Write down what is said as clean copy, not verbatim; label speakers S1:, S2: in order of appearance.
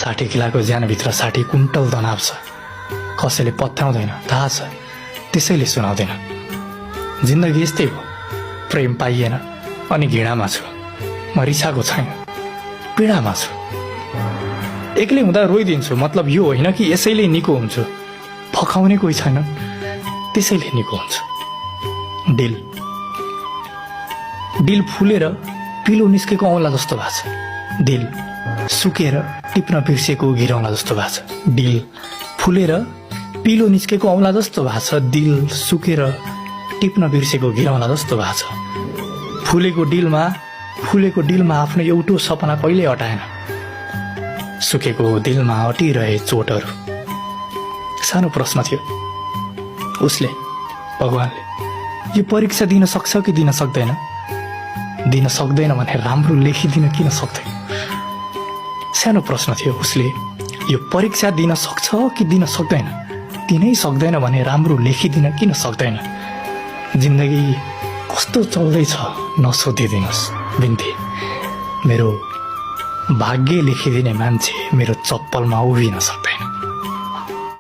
S1: 60 किलोको ज्यानभित्र 60 कुन्टल तनाव छ। कसैले पत्याउँदैन, थाहा छ, त्यसैले सुनाउँदैन। जिन्दगी यस्तै हो, प्रेम पाइएन अनि घृणामा छु। म रिसाएको छैन, पीडामा छु। एक्लै हुँदा रोइदिन्छु, मतलब यो होइन कि यसैले निको हुन्छु। फकाउने कोही छैन, त्यसैले निको हुन्छु। दिल दिल फुलेर पिलो निस्केको औँला जस्तो भएको छ। दिल सुकेर टिप्न बिर्सेको घिरौँला जस्तो भएको छ। दिल फुलेर पिलो निस्केको औँला जस्तो भएको छ। दिल सुकेर टिप्न बिर्सेको घिरौँला जस्तो भएको छ। फुलेको दिलमा आफ्नो एउटो सपना कहिल्यै हटाएन। सुकेको दिलमा अटिरहे चोटहरू। सानो प्रश्न थियो उसले, भगवानले यो परीक्षा दिन सक्छ कि दिन सक्दैन? दिन सक्दैन भने राम्रो लेखिदिन किन सक्दैन? सानो प्रश्न थियो उसले, यो परीक्षा दिन सक्छ कि दिन सक्दैन? दिनै सक्दैन भने राम्रो लेखिदिन किन सक्दैन? जिन्दगी कस्तो चल्दैछ नसोधिदिनुहोस् बिन्ती। मेरो भाग्य लेखिदिने मान्छे मेरो चप्पलमा उभिन सक्दैन।